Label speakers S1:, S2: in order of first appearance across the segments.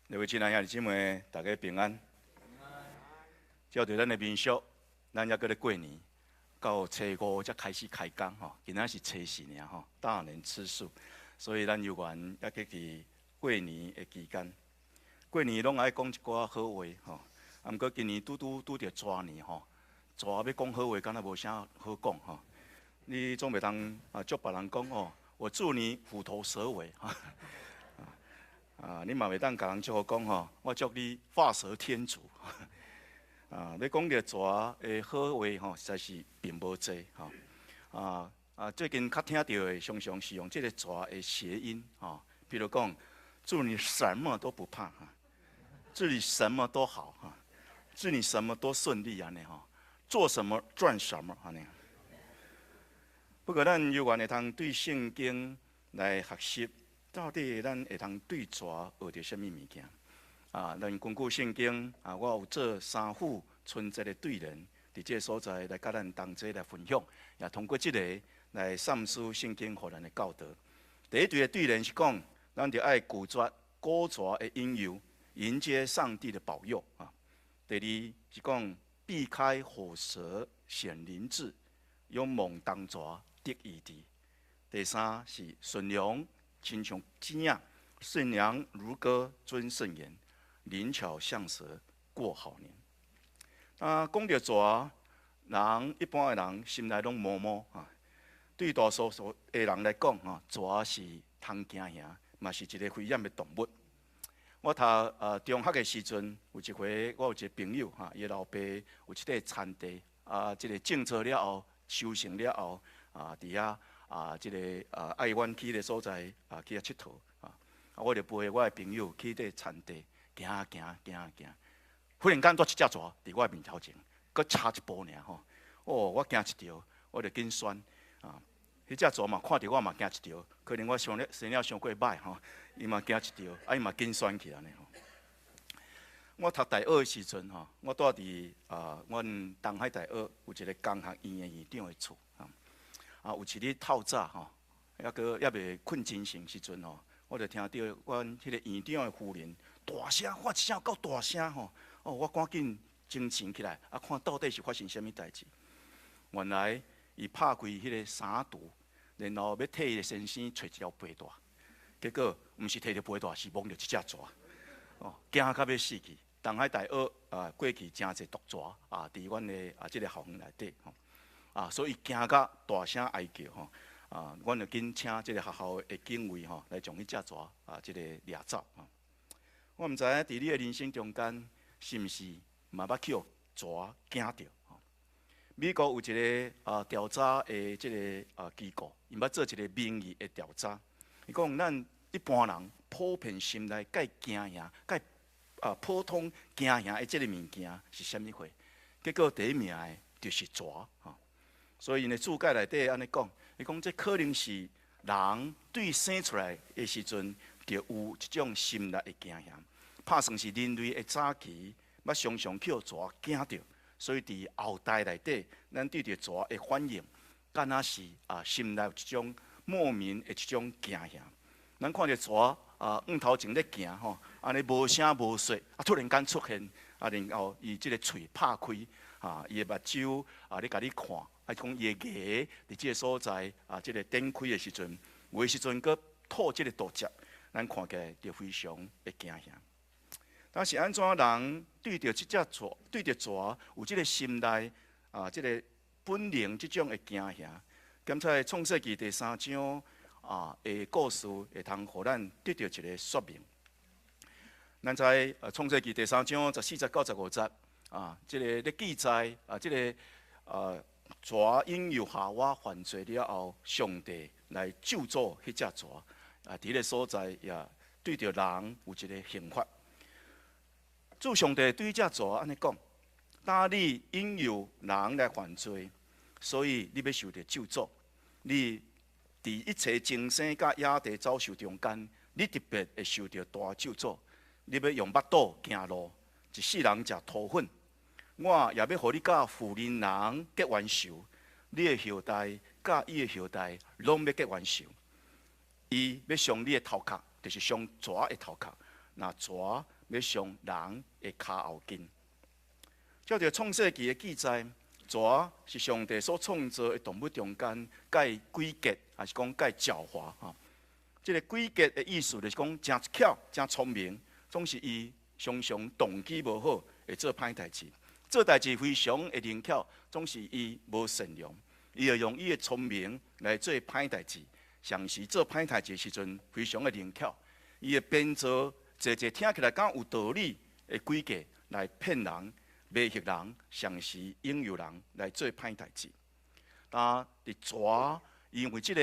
S1: 各位親愛兄弟姊妹，大家平安。照著咱的民俗，咱猶閣咧過年，到初五才開始開工吼。今仔是初四爾吼，大年初四，所以咱猶原猶閣佇過年的期間。過年攏愛講一寡好話吼，啊，毋過今年拄拄拄著蛇年吼，蛇欲講好話，敢若無啥好講吼。你總袂當啊祝別人講哦，我祝你虎頭蛇尾哈。啊，你嘛袂當共人祝福講吼，我祝你畫蛇添足。啊，欲講著蛇的好話吼，實在是並無濟吼。啊啊，最近較聽著的，常常是用這个蛇的諧音吼，比如講，祝你什麼都不怕哈，祝你什麼都好哈，祝你什麼都順利按呢吼，做什麼賺什麼按呢。不過咱猶原會通對聖經來學習。到底咱會通對蛇學著啥物物件？啊，咱根據聖經啊，我有做三副春節的對聯，佇這个所在來佮咱同齊來分享，也通過這个來散書聖經予咱的教導。第一對的對聯是講，咱著愛拒絕古蛇的引誘，迎接上帝的保佑啊。第二是講，避開火蛇顯靈智，勇猛當蛇得醫治。第三是順良。親像雞仔，順良如鴿，遵聖言，靈巧像蛇，過好年。啊，講著蛇，人一般的人心內攏毛毛啊。對大多數的人來講，吼，蛇是通驚嚇，嘛是一个危險的動物。我讀中學的時陣，有一回我有一个朋友哈，伊老爸有一塊田地，啊，這个種草了後，收成了後，啊，佇遐。啊，這个啊，愛阮去的所在啊，去遐𨑨迌啊，啊，我就陪我的朋友去這田地行行行行，忽然間蹛一隻蛇佇我面頭前，閣差一步爾吼，哦，我驚一跳，我就緊跣啊，彼隻蛇嘛看著我嘛驚一跳，可能我生了生了傷過歹吼，伊嘛驚一跳，啊，伊嘛緊跣去按呢吼。我讀大學的時陣吼，我蹛佇啊，阮東海大學有一个工學院的院長的厝啊。啊，有一日透早吼，猶閣猶未睏精神時陣吼，我就聽著阮彼个院長的夫人大聲發一聲夠大聲吼，哦，我趕緊精神起來，啊，看到底是發生啥物代誌。原來伊拍開彼个衫櫥，然後欲替伊的先生揣一條被單，結果毋是提著被單，是摸著一隻蛇，哦，驚甲欲死去。東海大學啊，過去誠濟毒蛇啊，佇阮的啊這个校園內底吼。啊，所以驚甲大聲哀叫吼，啊，阮就緊請這个學校的警衛吼來將彼隻蛇啊，這个掠走吼。我毋知影佇你的人生中間，是毋是嘛捌去予蛇驚著吼？美國有一个啊調查的這个啊機構，𪜶捌做一个民意的調查，伊講咱一般人普遍心內蓋驚嚇、蓋啊普通驚嚇的這个物件是啥物貨？結果第一名的就是蛇吼。所以𪜶的注解內底按呢講，伊講這可能是人對生出來的時陣，就有這種心內的驚嚇，拍算是人類的早期，捌常常去予蛇驚著，所以佇後代內底，咱對著蛇的反應，敢若是啊心內有這種莫名的這種驚嚇。咱看著蛇啊，向頭前咧行吼，按呢無聲無息，啊突然間出現，啊然後伊這个喙拍開，啊伊的目睭啊咧共你看。啊，講伊的牙佇這个所在啊，這个展開的時陣，有的時陣閣吐這个毒汁，咱看起來就非常的驚嚇。但是按怎人對著這隻蛇，對著蛇有這个心內啊，這个本能這種的驚嚇，檢查創世記第三章啊的故事，會通予咱得著一个說明。咱知創世記第三章14節到15節啊，這个咧記載啊，這个啊。蛇引誘夏娃犯罪了後，上帝來咒詛彼隻蛇啊！佇彼个所在也對著人有一个刑罰。主上帝對這蛇按呢講：當你引誘人來犯罪，所以你欲受著咒詛。你佇一切精生佮野地走獸中間，你特別會受著大咒詛。你欲用腹肚行路，一世人食塗粉。我也欲予你佮婦人人結冤仇，你的後代佮伊的後代攏欲結冤仇。伊欲傷你的頭殼，就是傷蛇的頭殼。若蛇欲傷人的跤後筋。照著創世記的記載，蛇是上帝所創造的動物中間，較詭計，抑是講較狡猾吼。這个詭計的意思就是講，誠巧、誠聰明，總是伊常常動機無好，會做歹代誌。做代誌非常的靈巧，總是伊無善良，伊會用伊的聰明來做歹代誌。常時做歹代誌的時陣，非常的靈巧，伊會編造濟濟聽起來敢有道理的詭計來騙人、迷惑人，常時引誘人來做歹代誌。但佇蛇因為這个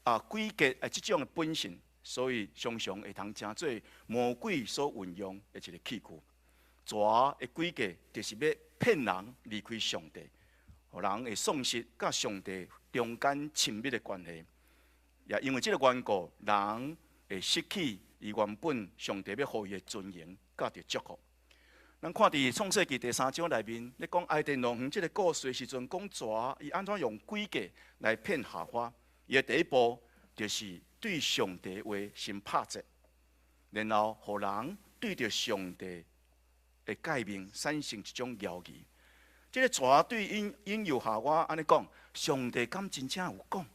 S1: 詭計的這種的本性，所以常常會通成做魔鬼所運用的一个器具。蛇的詭計就是欲騙人離開上帝，予人會喪失佮上帝中間親密的關係。也因為這个緣故，人會失去伊原本上帝欲予伊的尊榮，佮著祝福。咱看佇創世記第三章內面，咧講伊甸樂園這个故事的時陣，講蛇伊按怎用詭計來騙夏娃。伊的第一步就是對上帝話先拍折，然後予人對著上帝的誡命產生一種猶疑。這个蛇對引誘夏娃按呢講：上帝敢真正有講？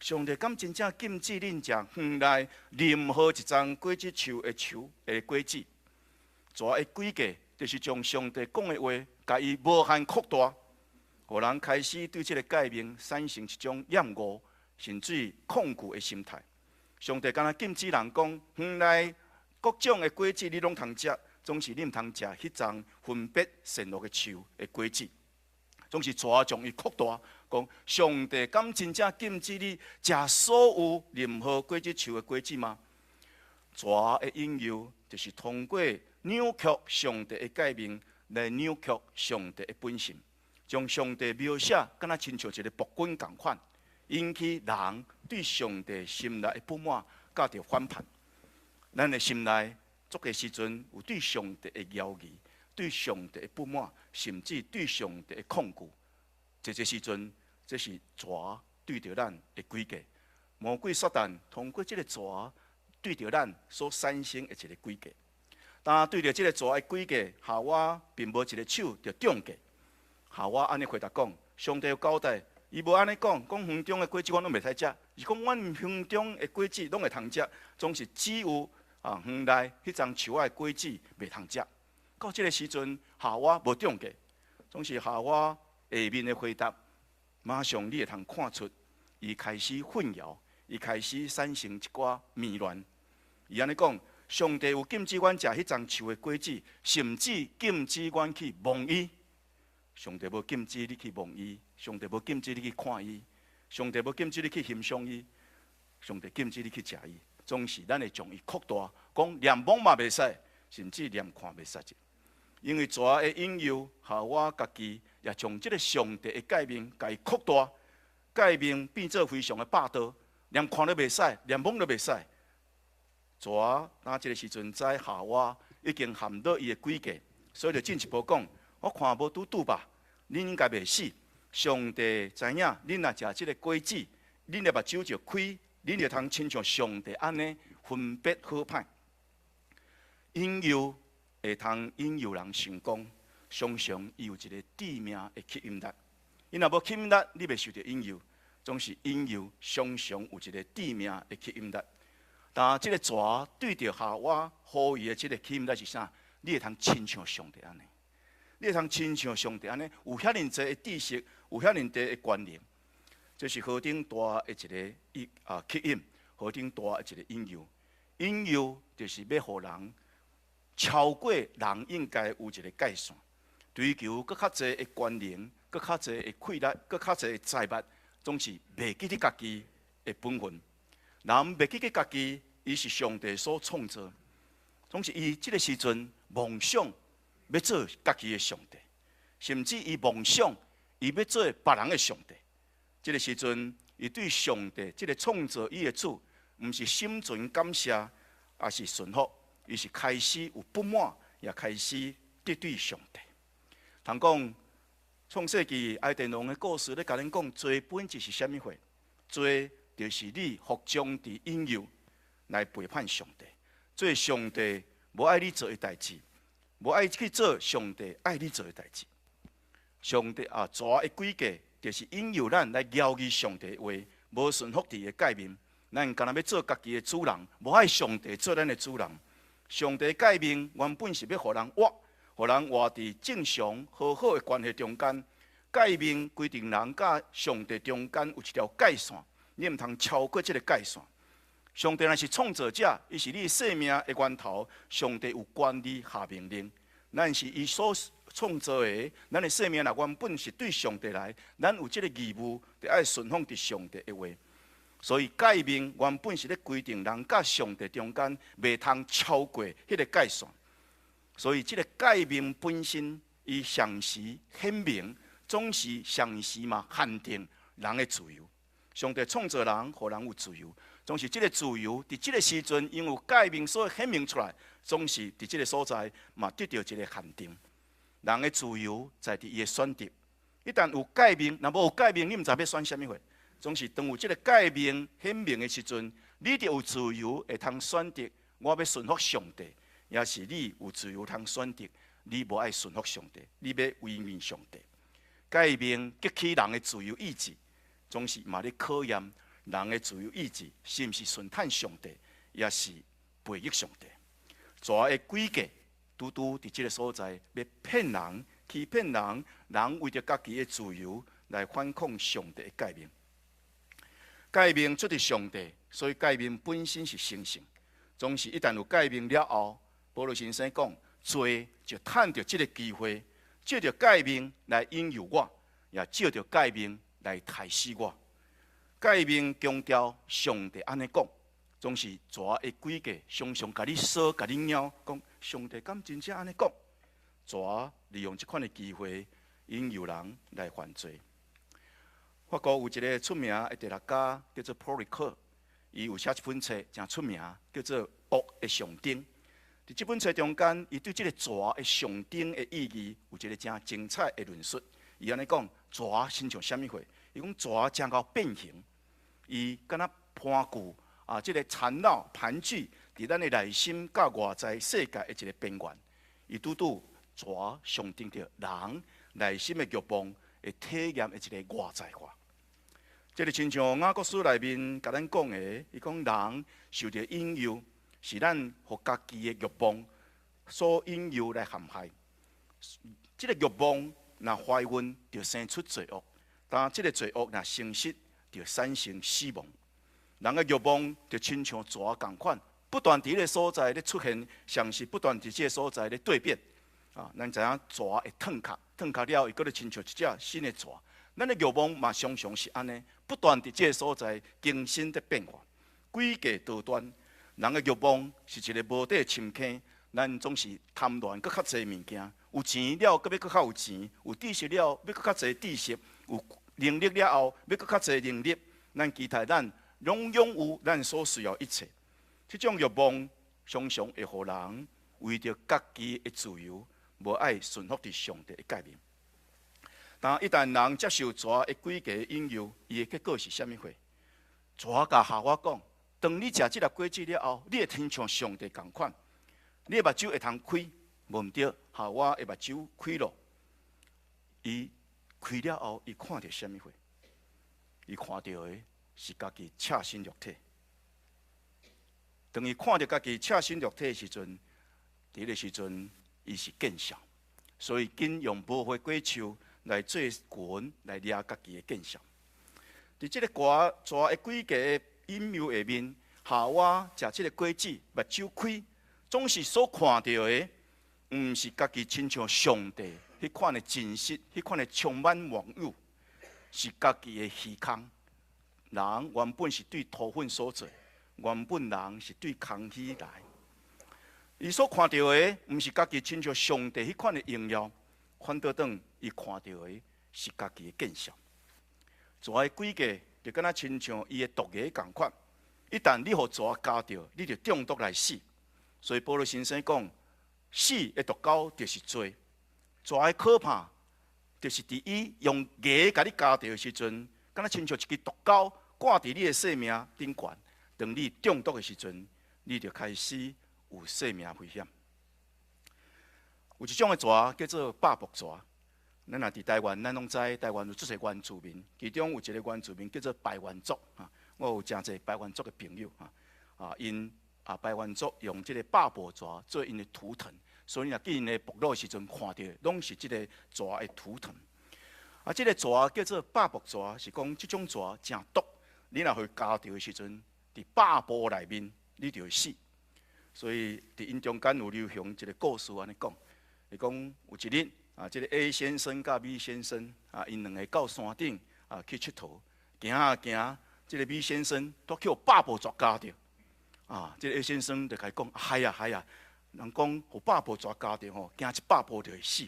S1: 上帝敢真正禁止恁食園內任何一叢果子樹的樹的果子？蛇的詭計就是將上帝講的話，共伊無限擴大，予人開始對這个誡命產生一種厭惡，甚至抗拒的心態。上帝敢若禁止人講，園內各種的果子你攏通食，總是你毋通食彼叢分別善惡的樹的果子。總是蛇將伊擴大，講上帝敢真正禁止你食所有任何果子樹的果子嗎？蛇的引誘就是通過扭曲上帝的誡命來扭曲上帝的本性，將上帝描寫敢若親像一个暴君仝款，引起人對上帝心內的不滿，佮著反叛。咱的心內足濟時陣有對上帝的猶疑，對上帝的不滿，甚至對上帝的抗拒。這個時陣，這是蛇對著咱的詭計。魔鬼撒旦通過這个蛇對著咱所產生的一个詭計。當對著這个蛇的詭計，夏娃並無一个手就中計。夏娃按呢回答講：上帝有交代，伊無按呢講，講園中的果子阮攏袂使食，是講阮園中的果子攏會通食，總是只有園內彼叢樹仔的果子袂通食。到這个時陣，夏娃無中計，總是夏娃下面的回答，馬上你會通看出，伊開始混淆，伊開始產生一寡迷亂。伊按呢講：上帝有禁止阮食彼叢樹的果子，甚至禁止阮去摸伊。上帝無禁止你去摸伊，上帝無禁止你去看伊，上帝無禁止你去欣賞伊，上帝禁止你去食伊。總是咱會將伊擴大，講連摸嘛袂使，甚至連看袂使。因為蛇的引誘，夏娃家己也將這个上帝的誡命共伊擴大，誡命變做非常的霸道，連看都袂使，連摸都袂使。蛇當這个時陣知夏娃已經陷入伊的詭計，所以就進一步講：我看無拄拄吧，恁應該袂死。上帝知影，恁若食這个果子，恁的目睭就開，恁就通親像上帝按呢分別好歹。引誘會通引誘人成功，常常伊有一个致命的吸引力。伊若無吸引力，你袂受著引誘。總是引誘常常有一个致命的吸引力。但這个蛇對著夏娃予伊的這个吸引力是啥？你會通親像上帝按呢？你會通親像上帝按呢？有遐爾濟的知識，有遐爾濟的權能，這是何等大的一个吸引，何等大的一个引誘。引誘就是欲予人超過人應該有一个界線，追求閣較濟的權能，閣較濟的氣力，閣較濟的財物，總是袂記得家己的本分。人袂記得家己，伊是上帝所創造，總是伊這个時陣妄想欲做家己的上帝，甚至伊妄想伊欲做別人的上帝。這个時陣，伊對上帝這个創造伊的主，毋是心存感謝，抑是順服，伊是開始有不滿，也開始敵對上帝。通講創世記伊甸園的故事，咧共恁講，罪本質是啥物貨？罪就是你服從佇引誘來背叛上帝。做上帝無愛你做的代誌，無愛去做上帝愛你做的代誌。上帝啊，蛇的詭計就是引誘咱來搖棄上帝的話，無順服佇伊的誡命。咱干焦欲做家己的主人，無愛上帝做咱的主人。上帝誡命原本是欲予人活，予人活佇正常和好的關係中間。誡命規定人佮上帝中間有一條界線，你毋通超過這个界線。上帝若是創造者，伊是你生命的源頭，上帝有權利下命令。咱是伊所創造的，咱的生命若原本是對上帝來，咱有這个義務，著愛順服佇上帝的話。所以誡命原本是咧規定人佮上帝中間袂通超過彼个界線。所以這个誡命本身，伊常時顯明，總是常時嘛限定人的自由。上帝創造人，予人有自由，總是這个自由佇這个時陣，因為誡命所顯明出來，總是佇這个所在嘛得著一个限定。人的自由在佇伊的選擇，一旦有誡命，若無有誡命，你毋知欲選啥物貨。總是當有這个誡命顯明的時陣，你就有自由會通選擇，我欲順服上帝，抑是你有自由通選擇，你無愛順服上帝，你欲違逆上帝。誡命激起人的自由意志，總是嘛咧考驗人的自由意志是毋是順趁上帝，抑是背逆上帝。蛇的詭計，拄拄佇這个所在，欲騙人、欺騙人，人為著家己的自由來反抗上帝的誡命。誡命出自上帝，所以誡命本身是神聖。總是一旦有誡命了後，保羅先生講，罪就趁著這个機會，藉著誡命來引誘我，也藉著誡命來刣死我。誡命強調上帝按呢講，總是蛇的詭計，常常共你說、共你枵，講上帝敢真正按呢講？蛇利用這款的機會引誘人來犯罪。法國有一个出名的哲學家叫做 Paul Ricoeur，伊有寫一本冊誠出名，叫做《惡的象徵》。佇這本冊中間，伊對這个蛇的象徵的意義有一个誠精彩的論述。伊按呢講，蛇親像啥物貨？伊講蛇誠𠢕變形，伊敢若盤踞啊，這个纏繞盤踞佇咱的內心佮外在世界的一个邊緣。伊拄拄蛇象徵著人內心的欲望，會體驗的一个外在化。這个親像雅各書內面共咱講的，伊講人受著引誘，是咱予家己的欲望所引誘來陷害。這个欲望若懷孕，就生出罪惡；當這个罪惡若成熟，就產生死亡。人的欲望就親像蛇仝款，不斷佇彼个所在咧出現，像是不斷佇這个所在咧蛻變。啊，咱知影蛇會褪殼，褪殼了後，伊閣咧親像一隻新的蛇。咱的欲望嘛常常是按呢，不斷佇這个所在更新咧變化，詭計多端。人的欲望是一个無底深坑，咱總是貪戀閣較濟物件，有錢了，閣欲閣較有錢；有知識了，欲閣較濟知識；有能力了後，欲閣較濟能力。咱期待咱攏擁有咱所需要一切。這種欲望常常會予人為著家己的自由，無愛順服佇上帝的誡命。但一旦人接受蛇的詭計引誘，伊的結果是啥物貨？蛇共夏娃講：當你食這粒果子了後，你會親像上帝仝款，你的目睭會通開，無毋對，夏娃的目睭開咯。伊開了後，伊看著啥物貨？伊看著的是家己赤身肉體。當伊看著家己赤身肉體的時陣，佇彼个時陣，伊是見笑，所以緊用無花果樹來做裙來掠家己的見笑。佇這个蛇蛇的詭計的引誘下面，夏娃食這个果子，目睭開，總是所看著的，毋是家己親像上帝彼款的真實，彼款的充滿萬有，是家己的虛空。人原本是對塗糞所做，原本人是對空虛來。伊所看著的，毋是家己親像上帝彼款的榮耀，反倒轉伊看著的是家己的見笑。蛇的詭計就敢若親像伊的毒牙仝款，一旦你予蛇咬著，你就中毒來死。所以保羅先生講，死的毒钩就是罪。蛇的可怕，就是佇伊用牙共你咬著的時陣，敢若親像一支毒鈎掛佇你的性命頂懸。當你中毒的時陣，你就開始有生命危險。有一種的蛇叫做百步蛇。咱若佇台灣，咱攏知台灣有足濟原住民，其中有一个原住民叫做排灣族啊。我有誠濟排灣族的朋友啊，啊，𪜶啊排灣族用這个百步蛇做𪜶的圖騰，所以若去𪜶的部落時陣，看著攏是這个蛇的圖騰。啊，這个蛇叫做百步蛇，是講這種蛇誠毒，你若予咬著的時陣，佇百步內面你就會死。所以佇𪜶中間有流行一个故事按呢講，伊講有一日啊，這个 A 先生佮 B 先生啊，𪜶兩个到山頂啊去𨑨迌，行啊行，這个 B 先生拄予百步蛇咬著，啊，這个 A 先生就共伊講：害啊害啊，人講予百步蛇咬著吼，行100步就會死。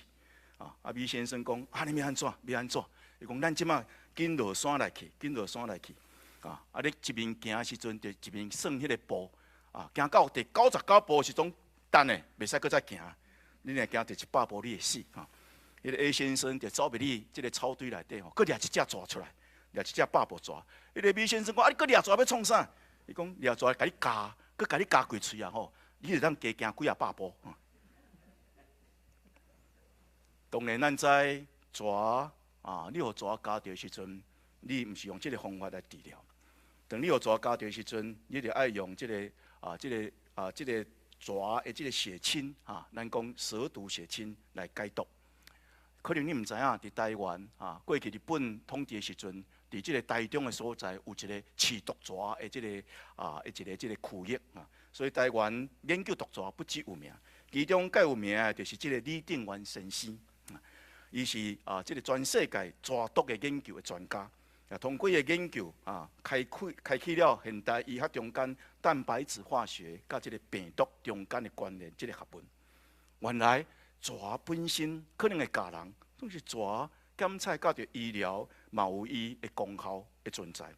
S1: 啊，啊 B 先生講：啊，你欲按怎？欲按怎？伊講咱這馬緊落山來去，緊落山來去。啊，啊你一面行時陣，就一面算彼个步，啊，行到第99步時陣，等下袂使閣再行。你若行第100步，你會死吼。彼个 A 先生就走入去這个草堆內底吼，閣掠一隻蛇出來，掠一隻百步蛇。彼个 B 先生講：啊，你閣掠蛇欲創啥？伊講掠蛇共你咬，閣共你咬幾喙啊吼，你就當加行幾仔百步。當然，咱知蛇啊，你予蛇咬著時陣，你毋是用這个方法來治療。當你予蛇咬著時陣，你就愛用這个啊，這个啊，這个蛇的這个血清啊，咱講蛇毒血清來解毒。可能你毋知影，佇台灣啊，過去日本統治的時陣，佇這个台中的所在有一个飼毒蛇的這个啊，一个這个區域啊，所以台灣研究毒蛇不只有名，其中較有名的就是這个李定元先生，伊是啊，這个全世界蛇毒的研究的專家，啊，通過伊的研究啊，開啟了現代醫學中間蛋白質化學佮這个病毒中間的關聯，這个學問。原來蛇本身可能會咬人，總是蛇檢採到著醫療嘛有伊的功效的存在。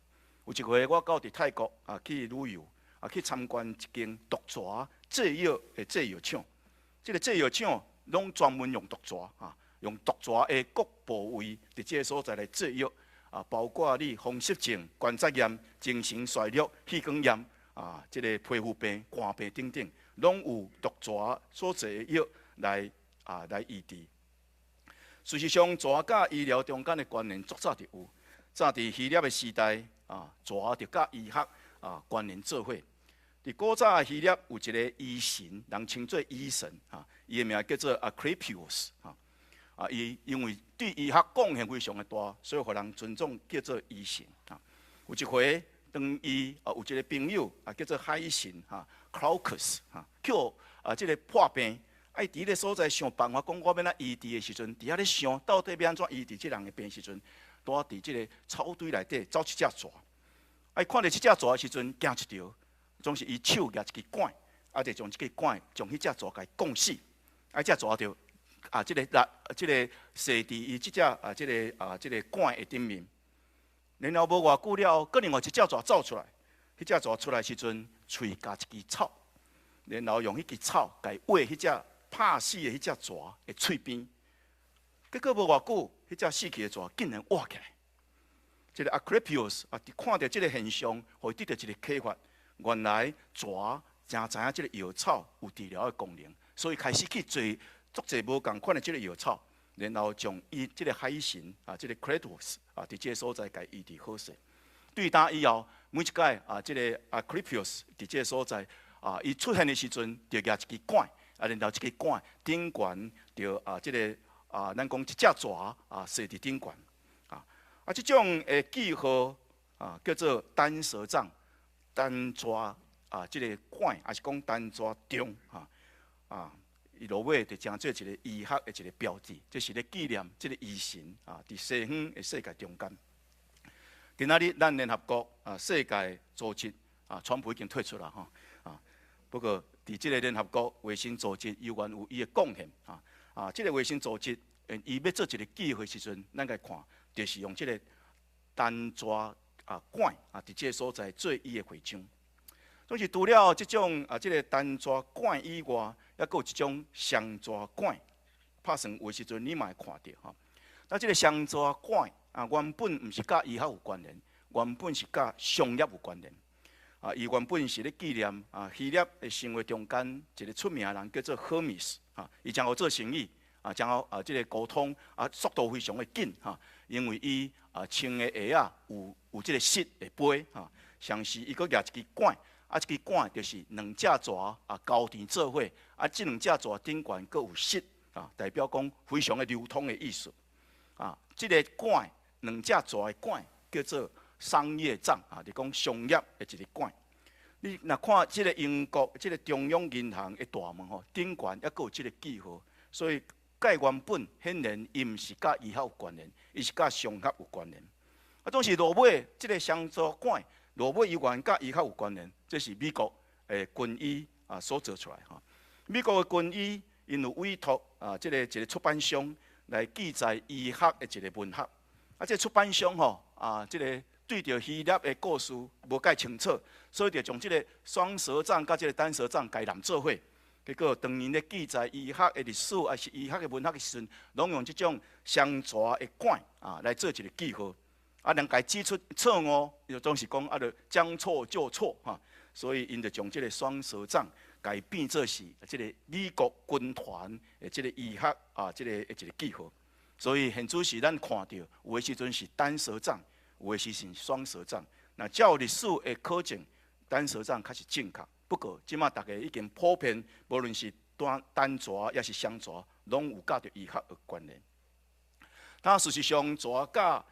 S1: 有一回我到佇泰國啊去旅遊啊去參觀一間毒蛇製藥的製藥廠，這个製藥廠攏專門用毒蛇啊，用毒蛇的各部位佇這个所在來製藥啊，包括你風濕症、關節炎、精神衰弱、氣管炎啊，這个皮膚病、肝病等等，攏有毒蛇所製的藥來醫治。事實上，蛇佮醫療中間的關聯足早就有。早佇希臘的時代啊，蛇就佮醫學啊關聯做伙。佇古早希臘有一个醫神，人稱做醫神啊，伊的名叫做 Asclepius 啊。啊，伊因為對醫學貢獻非常的大，所以予人尊重叫做醫神啊。有一回，當伊啊有一个朋友啊叫做海神哈 Glaucus 哈，予啊這个破病。啊！伊佇彼个所在想辦法，講我欲按怎醫治的時陣，佇遐咧想到底欲按怎醫治這人的病時陣，拄仔佇這个草堆內底走一隻蛇。啊！伊看著這隻蛇的時陣，驚一著，總是伊手舉一支管，啊，就將這支管將彼隻蛇共伊摃死。啊，這隻蛇就啊，這个來，這个踅佇伊這隻啊，這个啊，這个管的頂面。然後無偌久了後，閣另外一隻蛇走出來。彼隻蛇出來時陣，喙咬一支草，然後用彼支草共伊餵彼隻拍死的彼隻蛇的喙邊，結果無偌久，彼隻死去的蛇竟然活起來。這个 Asclepius 啊，看著這个現象，予伊得著一个啟發。原來蛇誠知影這个藥草有治療的功能，所以開始去做足濟無仝款的這个藥草，然後將伊這个海神啊，這个 Glaucus 啊，佇這个所在共醫治好勢。對今以後，每一擺啊，這个 Asclepius 佇這个所在啊，伊出現的時陣，就舉一支管。啊，然後這个管頂懸著啊，這个啊，咱講一隻蛇啊，踅佇頂懸啊，啊，這種的記號啊，叫做單蛇杖、單蛇啊，這个管，抑是講單蛇杖哈啊，伊落尾就成做一个醫學的一个標誌，這是咧紀念這个醫神啊，佇西方的世界中間。今仔日咱聯合國啊，世界組織啊，川普已經退出了吼啊，不過，佇這个聯合國衛生組織，猶原有伊的貢獻啊！啊，這个衛生組織，伊欲做一个記號時陣，咱共看，就是用這个單蛇啊管啊，佇這个所在做伊的徽章。總是除了這種啊，這个單蛇管以外，猶閣有一種雙蛇管，拍算有時陣你嘛會看著吼。那這个雙蛇管啊，原本毋是佮醫學有關聯，原本是佮商業有關聯。啊，伊原本是咧紀念啊希臘的神話中間一個出名的人叫做赫米斯，哈，伊真好做生意，啊，真好啊，這個溝通啊，速度非常的緊，哈，因為伊啊穿的鞋仔有這個爍的飛，哈，同時伊閣舉一支管，啊，這支管就是兩隻蛇啊交纏做伙，啊，這兩隻蛇頂懸閣有爍，啊，代表講非常的流通的意思，啊，這個管兩隻蛇的管叫做商業杖啊，就講商業的一個管。你若看這個英國這個中央銀行的大門吼，頂懸猶閣有這個記號，所以蓋原本顯然伊毋是佮醫學有關聯，伊是佮商業有關聯。啊，總是落尾這個雙蛇管，落尾猶原佮醫學有關聯，這是美國的軍醫啊所做出來吼。美國的軍醫𪜶有委託啊，這個一個出版商來記載醫學的一個文學。啊，這個出版商吼啊，這個對著希臘的故事無蓋清楚，所以就將這個雙蛇杖佮這個單蛇杖共攕做伙。結果當𪜶咧記載醫學的歷史，抑是醫學的文學的時陣，攏用這種雙蛇的管啊來做一個記號。啊，人共指出錯誤，就總是講啊，就將錯就錯哈。所以𪜶就將這個雙蛇杖共變做是這個美國軍團的這個醫學啊，這個的一個記號。所以現此時咱看著有的時陣是單蛇杖，有的時陣是雙蛇杖。那照歷史的考證，單蛇杖較是正確。不過這馬大家已經普遍，無論是單單蛇抑是雙蛇，攏有佮著醫學有關聯。但事實上，蛇佮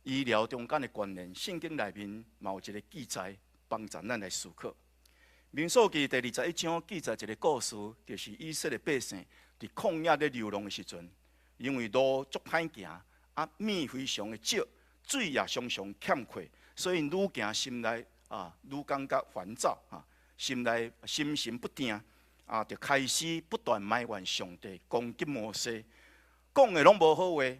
S1: 醫療中間的關聯，聖經內面嘛有一個記載，幫助咱來思考。民數記第21章記載一個故事，就是以色列百姓佇曠野咧流浪的時陣，因為路足歹行，啊物非常的少，水也常常欠缺，所以愈行心內啊愈感覺煩躁啊，心內心神不定，啊，就開始不斷埋怨上帝，攻擊摩西，講的攏無好話。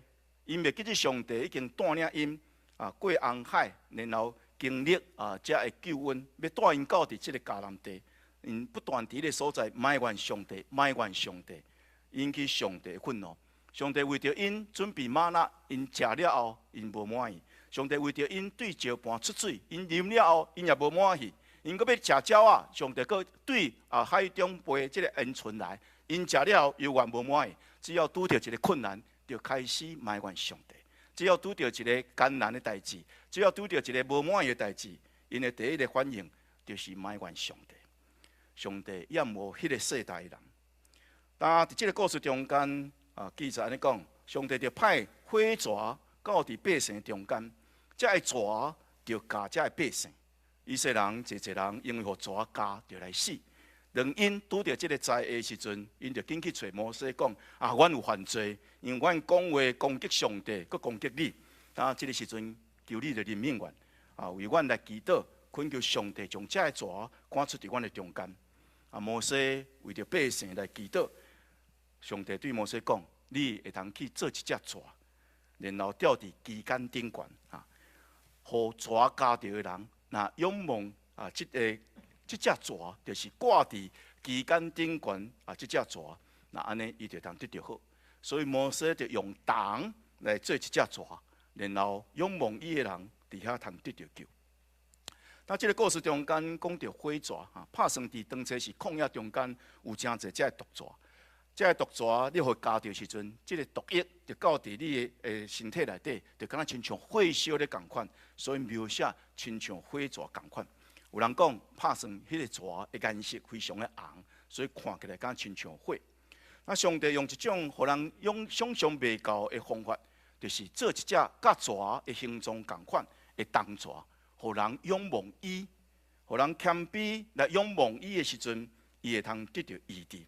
S1: 𪜶袂記得上帝已經帶領𪜶啊過紅海，然後經歷啊這個救恩，欲帶𪜶到佇這個迦南地。𪜶不斷佇彼個所在埋怨上帝，埋怨上帝，引起上帝憤怒。上帝為著𪜶準備嗎哪，𪜶食了後，𪜶無滿意。上帝為著𪜶對石盤出水，𪜶啉了後，𪜶也無滿意。𪜶閣欲食鳥仔，上帝閣對啊海中飛這個鵪鶉來，𪜶食了後猶原無滿意。只要拄著一個困難，就開始埋怨上帝。只要拄著一個艱難的代誌，只要拄著一個無滿意的代誌，𪜶的第一個反應就是埋怨上帝。上帝厭惡彼個世代的人。但佇這個故事中間啊，記載按呢講，上帝就派火蛇到佇百姓中間，這个蛇就咬這个百姓。以色列人濟濟人因為予蛇咬，就來死。當𪜶拄著這个災禍的時陣，𪜶就緊去揣摩西講：啊，阮有犯罪，因為阮講話攻擊上帝，閣攻擊你。啊，這个時陣求你就憐憫阮，啊，為阮來祈禱，懇求上帝將這个蛇趕出佇阮的中間。啊，摩西為著百姓來祈禱，上帝對摩西講：你會通去做一隻蛇，然後吊佇旗桿頂懸，啊，予蛇咬著的人，若仰望啊，這个這隻蛇就是掛佇旗桿頂懸啊，這隻蛇，若按呢伊就通得著好。所以摩西就用銅來做一隻蛇，然後仰望伊的人佇遐通得著救。那這個故事中間講著火蛇哈，拍算佇當初是曠野中間有誠濟這个毒蛇，這个毒蛇你予咬著時陣，這个毒液就到佇你的身體內底，就敢若親像火燒咧仝款，所以描寫親像火蛇仝款。有人講拍算彼个蛇的顏色非常的紅，所以看起來敢親像火。那上帝用一種予人用想象袂到的方法，就是做一隻佮蛇的形狀仝款的銅蛇，予人仰望伊，予人謙卑來仰望伊的時陣，伊會通得著醫治。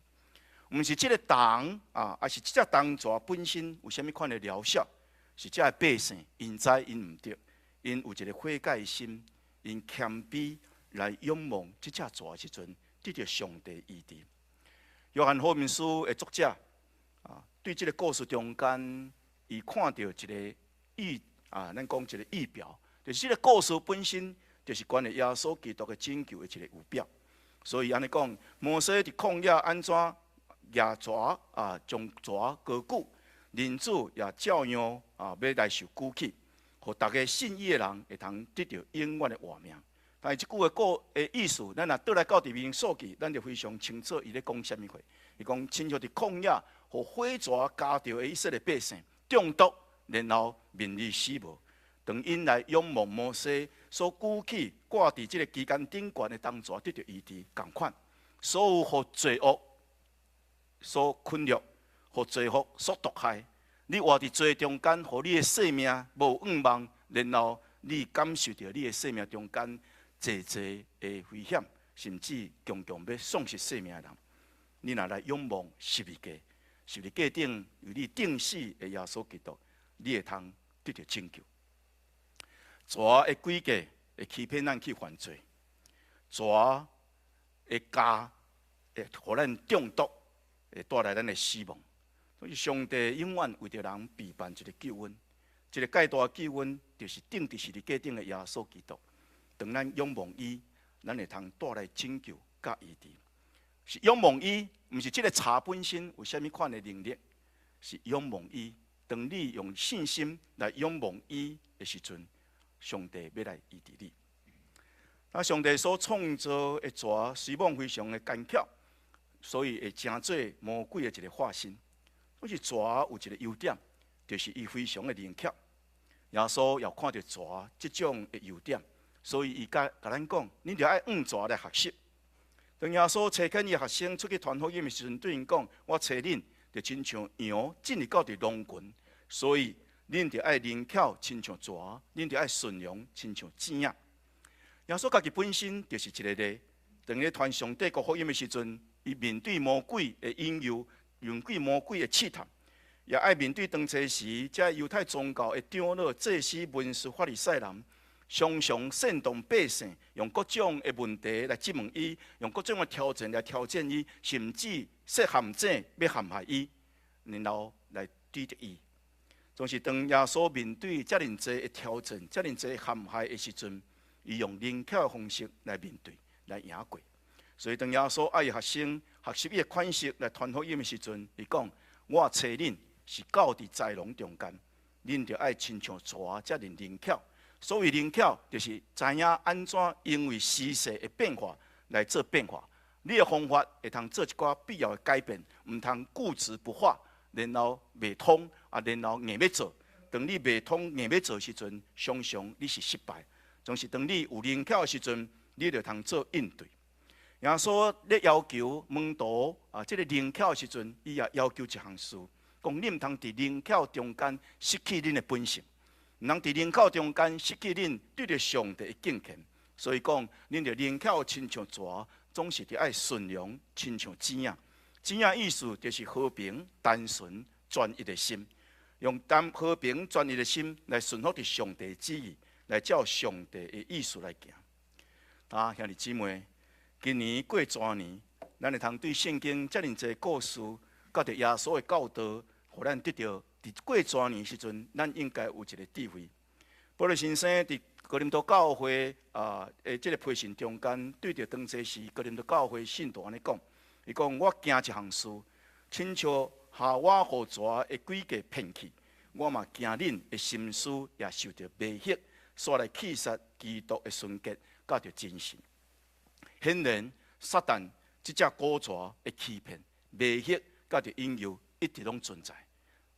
S1: 毋是這个銅啊，抑是這隻銅蛇本身有啥物款的療效？是這个百姓𪜶知𪜶毋對，𪜶有一個悔改的心，𪜶謙卑來仰望這隻蛇的時陣，得著上帝醫治。約翰福音書的作者啊，對這個故事中間，伊看著一个預啊，咱講一個預表，就是這个故事本身就是關於耶穌基督的拯救的一個預表。所以按呢講，摩西佇曠野按怎舉蛇啊，將蛇高舉，人子也照樣啊，欲來受舉起，予逐个信伊的人會通得著永遠的活命。但是這句話個的意思，咱若倒來到佇民數記，咱就非常清楚伊咧講啥物話。伊講親像佇曠野，予火蛇咬著的以色列百姓中毒，然後面臨死亡。當𪜶來仰望摩西所舉起掛佇這个旗桿頂懸的銅蛇得著醫治仝款，所有予罪惡所困擾、予罪惡所毒害，你活佇罪中間，予你的生命無盼望，然後你感受著你的生命中間濟濟的危險，甚至強強欲喪失生命的人，你若來仰望十字架，十字架頂為你釘死的耶穌基督，你會通得著拯救。蛇的詭計會欺騙咱去犯罪，蛇的咬會予咱中毒，會帶來咱的死亡。所以上帝永遠為著人備辦一个救恩，一个蓋大的救恩，就是釘佇十字架頂的耶穌基督。當咱仰望伊，咱會通帶來拯救佮醫治。是仰望伊，毋是這个蛇本身有啥物款的能力，是仰望伊。當你用信心來仰望伊的時陣，上帝欲來醫治你。啊，上帝所創造的蛇，雖罔非常的奸巧，所以會成做魔鬼的一个化身。所以蛇有一个優點，就是伊非常的靈巧。耶穌也看著蛇這種的優點，所以伊共咱講，恁著愛向蛇來學習。當耶穌差遣伊學生出去傳福音的時陣，對𪜶講：我差恁，就親像羊進入到佇狼群，所以恁著愛靈巧，親像蛇；恁著愛順從，親像糋仔。耶穌家己本身就是一個例。當咧傳上帝國福音的時陣，伊面對魔鬼的引誘，面對魔鬼的試探，也愛面對當初時這猶太宗教的長老、祭司、文士、法利賽人，常常煽動百姓，用各種的問題來質問伊，用各種的挑戰來挑戰伊，甚至設陷阱欲陷害伊，然後來對著伊。總是當耶穌面對遮爾濟的挑戰、遮爾濟陷害的時陣，伊用靈巧的方式來面對、來贏過。所以當耶穌愛學生學習伊的款式來傳福音的時陣，伊講：我差恁是到佇豺狼中間，恁著愛親像蛇遮爾靈巧。所謂靈巧，就是知影按怎因為時勢的變化來做變化。你的方法會通做一寡必要的改變，毋通固執不化，然後袂通啊，然後硬欲做。當你袂通硬欲做時陣，常常你是失敗。總是當你有靈巧的時陣，你就通做應對。耶穌咧要求門徒啊，這个靈巧的時陣，伊也要求一項事，講恁毋通佇靈巧中間失去恁的本性，毋通佇靈巧中間失去恁對著上帝的敬虔。所以講，恁著靈巧親像蛇，總是著愛順從親像糋仔。糋仔意思就是和平、單純、專一的心，用單和平、專一的心來順服佇上帝旨意，來照上帝的意思來行。啊，兄弟姊妹，今年過蛇年，咱會通對聖經遮爾濟故事，佮著耶穌的教導，予咱得著佇過蛇年時陣，咱應該有一个智慧。保祿先生佇哥林多教會啊的這个批信中間，對著當初時哥林多教會信徒按呢講，伊講我驚一項事，親像夏娃予蛇的詭計騙去，我嘛驚恁的心思也受著迷惑，煞來棄殺基督的純潔，佮著真實。顯然，撒旦這隻古蛇的欺騙、迷惑，佮著引誘，一直攏存在。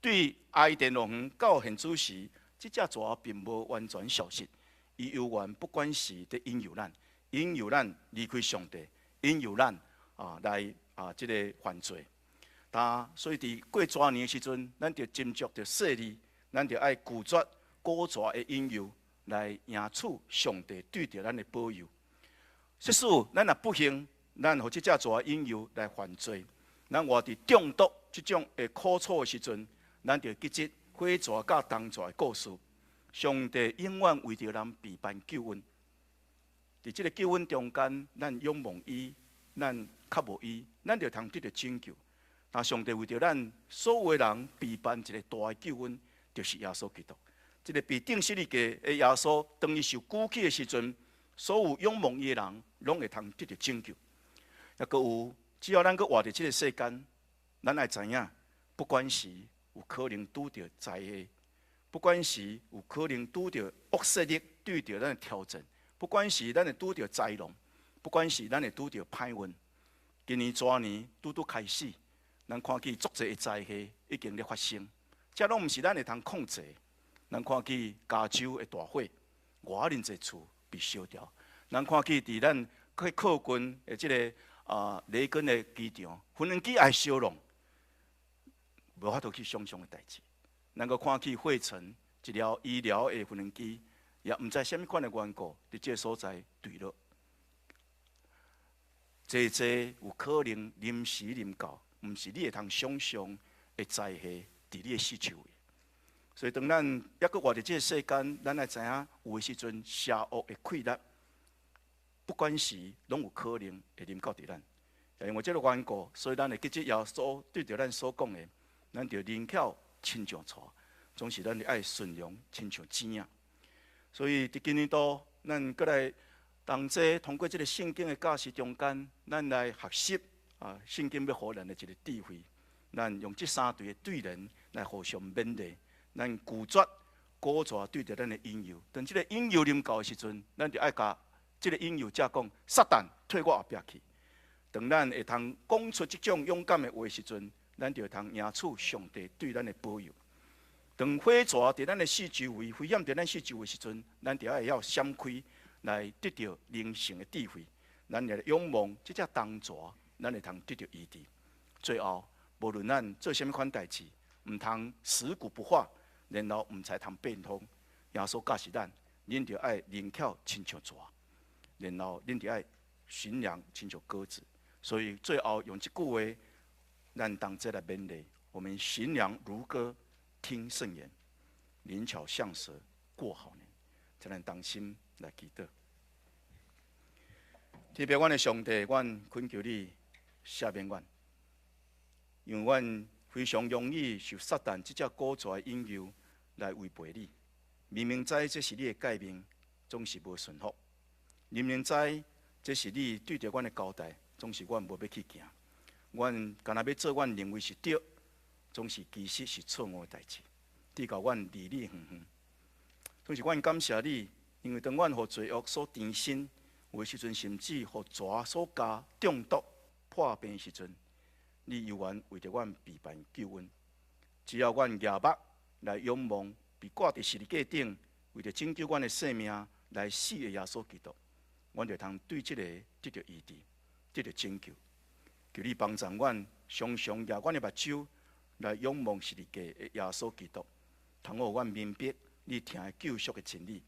S1: 對伊甸樂園到現此時，這隻蛇並無完全消失，伊猶原不管是佇引誘咱，引誘咱離開上帝，引誘咱啊來啊這个犯罪。但所以佇過蛇年的時陣，咱著斟酌著細膩，咱著愛拒絕古蛇的引誘，來贏取上帝對著咱的保佑。即使咱若不幸，咱予這隻蛇引誘來犯罪，咱活佇中毒這種的苦楚的時陣，咱著記得火蛇佮銅蛇的故事。上帝永遠為著人備辦救恩，佇這个救恩中間，咱仰望伊，咱靠無伊，咱就通得著拯救。但上帝為著咱所有的人備辦一个大的救恩，就是耶穌基督。這个被釘十字架的耶穌，當伊受舉起的時陣，所有仰望伊的人，攏會通得著拯救。抑閣有，只要咱閣活佇這个世間，咱愛知影，不管是有可能拄著災禍，不管是有可能拄著惡勢力對著咱的挑戰，不管是咱會拄著災難，不管是咱會拄著歹運，今年蛇年拄拄開始，咱看見足濟的災禍已經咧發生，這攏毋是咱會通控制。咱看見加州的大火，偌爾濟厝被燒掉。咱看見佇咱去靠近的這个雷根的機場，無人機也燒攏，無法度去想象的代誌。咱閣看見費城一架醫療的無人機，也毋知啥物款的緣故，佇這个所在墜落。濟濟有可能臨時臨到，毋是你會通想象的災禍，佇你的四周圍。所以當咱猶閣活佇這个世間，咱愛知影有的時陣邪惡的氣力，不管時攏有可能會臨到佇咱。因為這个緣故，所以咱會記得耶穌對著咱所講的，咱著靈巧親像蛇，總是咱愛順良親像鼠仔。所以佇今年度，咱閣來同齊通過這个聖經的教示中間，咱來學習聖經欲予咱的一个智慧。咱用這三對的對聯來互相勉勵，咱拒絕古蛇對著咱的引誘。當這个引誘臨到的時陣，咱就愛共這个引誘者講：撒旦退我後壁去。當咱會通講出這種勇敢的話時陣，咱就會通贏取上帝對咱的保佑。當火蛇佇咱的四周圍，危險佇咱四周圍時陣，咱就愛會曉閃開，來得著靈性的智慧。咱來仰望這隻銅蛇，咱會通得著醫治。最後，無論咱做啥物款代誌，毋通食古不化，然後毋知通變通。耶穌教示咱，恁著愛靈巧親像蛇，然後恁著愛馴良親像鴿子。所以最後用這句話，咱同齊來勉勵我們：馴良如鴿，聽聖言，靈巧像蛇，過好年。請咱同心來祈禱。天父，阮的上帝，阮懇求你赦免阮，因為阮非常容易受撒旦這隻古蛇的引誘來違背你。明明知這是你的誡命，總是無順服；明明知這是你對著阮的交代，總是阮無欲去行。阮干焦欲做阮認為是對，總是其實是錯誤的代誌，致到阮離你遠遠。總是阮感謝你，因為當阮予罪惡所纏身，有的時陣甚至予蛇所咬中毒破病的時陣，你猶原為著阮備辦救恩。只要阮舉目來仰望被掛佇十字架頂，為著拯救阮的性命來死的耶穌基督，阮就通對這个得著醫治，得著拯救。求你幫助阮，常常舉阮的目睭來仰望十字架的耶穌基督，通予阮明白你疼的救贖的真理。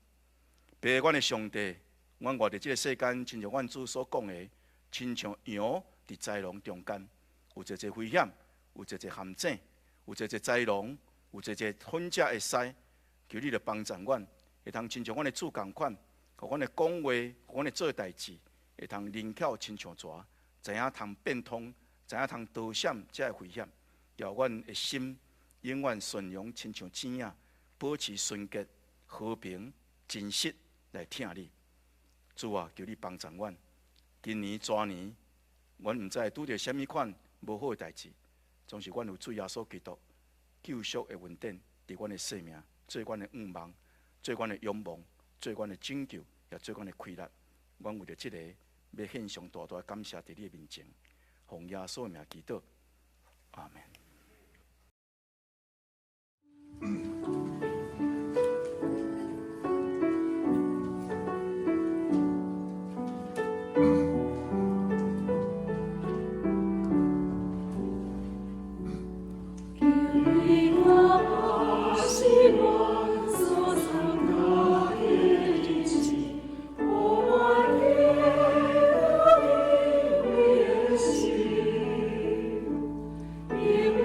S1: 父阮的上帝，阮活佇這个世間，親像阮主所講的，親像羊佇豺狼中間，有濟濟危險，有濟濟陷阱，有濟濟豺狼，有濟濟吞食的獅。求你來幫助阮，會通親像阮的主仝款，予阮的講話，予阮的做代誌，會通靈巧親像蛇，知影通變通，知影通躲閃這个危險，予阮的心永遠順良親像鼠仔，保持純潔、和平、真實來疼你。主啊，求你幫助阮。今年蛇年，阮毋知會拄著啥物款無好的代誌，總是阮有主耶穌基督救贖的恩典，佇阮的生命，做阮的向望，做阮的仰望，做阮的拯救，也做阮的氣力。阮為著這个，欲獻上大大的感謝佇你的面前，奉耶穌的名祈禱，阿門。
S2: 求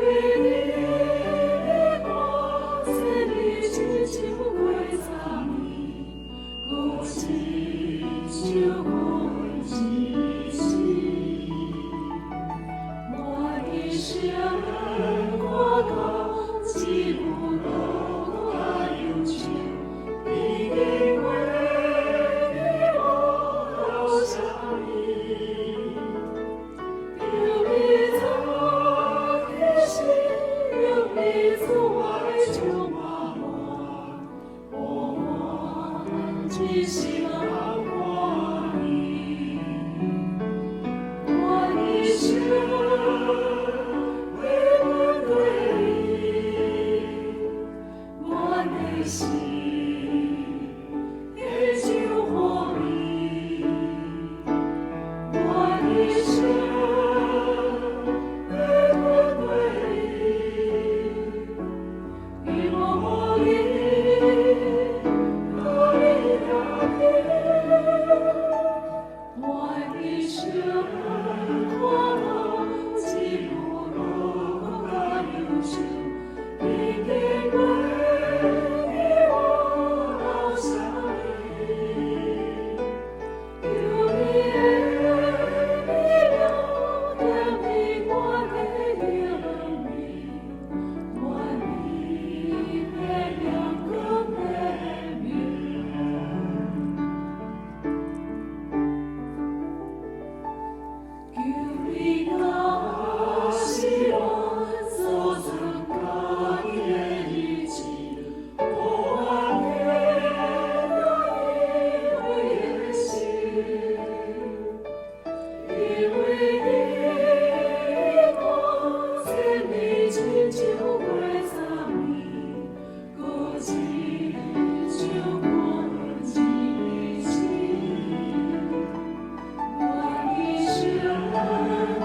S2: 的美妙踮伫我的灵裡，願你的亮光的明。求你若是我做出家己的意志，予我得到你的心，因為你講千年親像過10年，閣親像過一世。願一生看到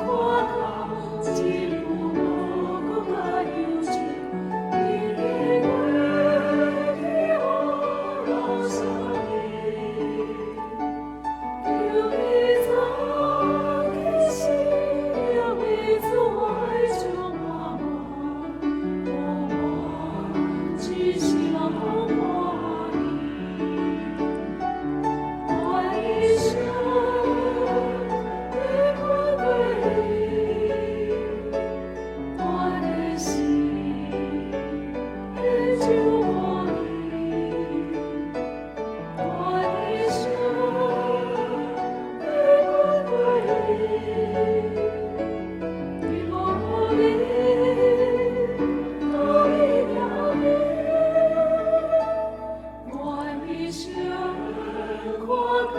S2: 這久無閣較悠長，已經過去予留下你。求你早起時，讓你做愛充滿我，予我一世人攏歡喜。願一生的跟隨你，我的心會就歡喜。願一生的跟隨你，你無你都會了解。願一生看到